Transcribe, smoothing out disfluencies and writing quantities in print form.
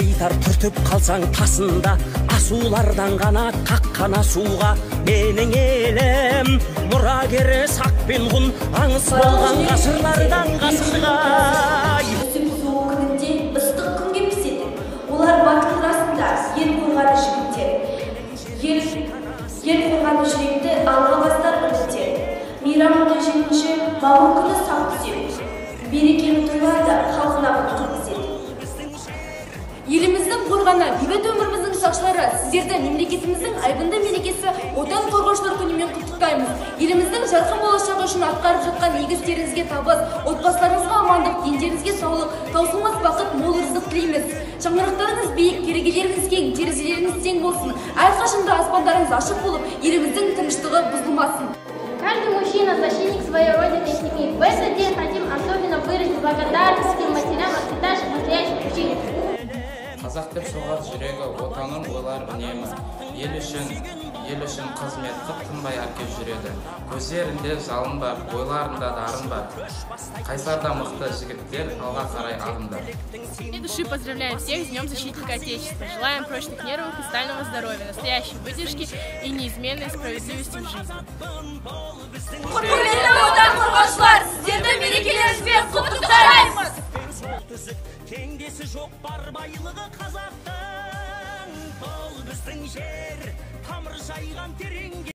Қайтар түртіп қалсаң тасында, асулардан ғана қаққан асуға. Менің елім мұрагері сақ пен ғұн, аңыз болған ғасырлардан ғасырға. Үсіп суық күнінде ыстық күнге піседі. Олар батыл расында, ел қорғаны жігіттер. Ел қорғаны жүректі алға бастар үміттер. Мейрамында 7 мамыр күні сап түседі. Берекелі тойларда халқына құт кіргізеді. Еліміздің қорғаны, бейбіт өміріміздің сақшылары, сіздерді мемлекетіміздің айбынды мерекесі – Отан қорғаушылар күнімен құттықтаймыз. Еліміздің жарқын болашағы үшін атқарып жатқан игі істеріңізге табыс, отбасыларыңызға амандық, дендеріңізге саулық, таусылмас бақыт, мол ырзық тілейміз. Шаңырақтарыңыз биік, керегелеріңіз кең, терезелеріңіз тең болсын. Әрқашанда аспандарыңыз ашық болып, еліміздің тыныштығы бұзылмасын. Каждый мужчина – защитник своей родины и семьи. В этот день хотим особенно выразить благодарность всем матерям, воспитавших настоящих мужчин. Қазақ деп соғар жүрегі, отанын ойлар үнемі. Ел үшін қызмет қып, тынбай әркез жүреді. Көздерінде жалын бар, бойларында дарын бар. Қайсар да мықты жігіттер, алға қарай адымдар. От души поздравляем всех с Днем Защитника Отечества. Желаем прочных нервов и стального здоровья, настоящей выдержки и неизменной справедливости в жизни. Құрметті Отан қорғаушылар, сіздерді мерекелеріңізбен құттықтаймыз! Теңдесі жоқ бар байлығы қазақтың, бұл біздің жер, тамыр жайған тереңге.